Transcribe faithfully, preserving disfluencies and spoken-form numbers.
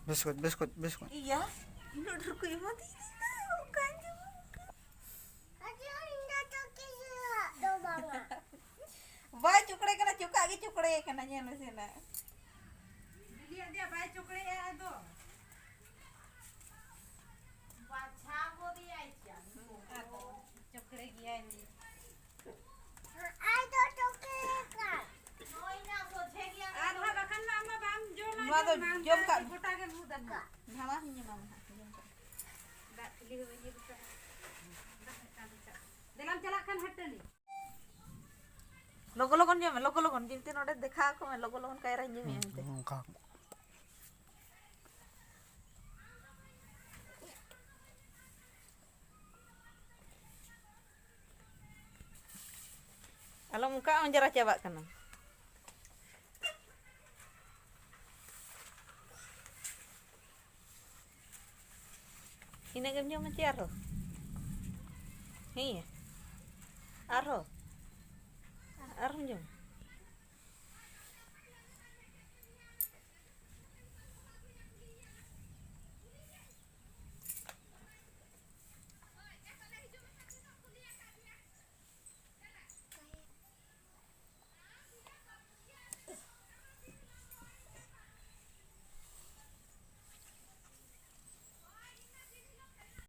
Biscuit, biscuit, biscuit. ᱤᱭᱟ, ᱩᱱᱟᱹᱜ ᱰᱷᱮᱨ ᱠᱚ ᱮᱢᱟ ᱫᱤᱧᱟ, ᱚᱠᱟᱧ ᱡᱚᱢᱟ? ᱟᱫᱚ ᱤᱧ ᱫᱚ ᱪᱚᱠᱞᱮᱴ ᱫᱚ ᱵᱟᱝᱟ᱾ ᱵᱟᱭ ᱪᱚᱠᱲᱮ ᱠᱟᱱᱟ, ᱪᱚᱠᱟᱜ ᱜᱮ ᱪᱚᱠᱲᱮ ᱠᱟᱱᱟ, ᱧᱮᱞ ᱢᱮᱥᱮ ᱱᱟ᱾ ᱵᱤᱞᱤᱭᱟᱜ ᱫᱮᱭᱟ ᱵᱟᱭ ᱪᱚᱠᱲᱮᱭᱟ ᱟᱫᱚ᱾ ᱵᱟᱪᱷᱟ ᱜᱚᱫᱮᱭᱟᱭ ᱪᱟ᱾ ᱪᱚᱠᱲᱮ ᱜᱮᱭᱟᱭ᱾ ᱟᱭ ᱫᱚ ᱪᱚᱠᱞᱮᱴ ᱠᱟᱱ᱾ ᱱᱚᱜᱼᱚᱭ ᱱᱟ ᱥᱚᱡᱷᱮ ᱜᱮᱭᱟ᱾ ᱟᱨ ᱱᱟ ᱵᱟᱠᱷᱟᱱ ᱢᱟ ᱟᱢ ᱢᱟ ᱵᱟᱢ ᱡᱚᱢᱟ᱾ ᱱᱚᱣᱟ ᱫᱚ ᱡᱚᱢ ᱢᱟ᱾ ᱡᱚᱢ ᱠᱟᱜ ᱢᱮ᱾ ᱜᱚᱴᱟ ᱜᱮ ᱞᱩ ᱫᱟᱠᱟ᱾ ᱱᱟᱣᱟ ᱦᱚᱸᱧ ᱮᱢᱟᱢᱟ ᱦᱟᱸᱜ, ᱡᱚᱢ ᱠᱟᱜ ᱢᱮ᱾ ᱫᱟᱜ ᱴᱷᱤᱞᱤ ᱦᱚᱸ ᱵᱟᱹᱧ ᱤᱫᱤ ᱛᱚᱨᱟ᱾ ᱫᱟᱜ ᱢᱤᱫᱴᱟᱝ ᱫᱚ ᱪᱟᱜ᱾ ᱫᱮᱞᱟᱢ ᱪᱟᱞᱟᱜ ᱠᱷᱟᱱ ᱦᱟᱹᱴᱟᱹᱱᱤ᱾ ᱞᱚᱜᱚ ᱞᱚᱜᱚᱱ ᱡᱚᱢ ᱢᱮ, ᱞᱚᱜᱚ ᱞᱚᱜᱚᱱ᱾ ᱡᱤᱱᱛᱤ ᱱᱚᱰᱮ ᱫᱮᱠᱷᱟᱣ ᱟᱠᱚ ᱢᱮ, ᱞᱚᱜᱚ ᱞᱚᱜᱚᱱ ᱠᱟᱭᱨᱟᱧ ᱡᱚᱢᱮᱜᱼᱟ ᱢᱮᱱᱛᱮ᱾ ᱚᱱᱠᱟ᱾ ᱟᱞᱚᱢ ᱚᱱᱠᱟ ᱚᱸᱡᱽᱨᱟ ᱪᱟᱵᱟᱜ ᱠᱟᱱᱟ᱾ ᱤᱱᱟᱹᱜ ᱜᱮᱢ ᱡᱚᱢᱟ ᱪᱮ ᱟᱨᱦᱚᱸ? ᱦᱮᱸ᱾ ᱟᱨᱦᱚᱸ? ᱟᱨᱦᱚᱸᱢ ᱡᱚᱢᱟ?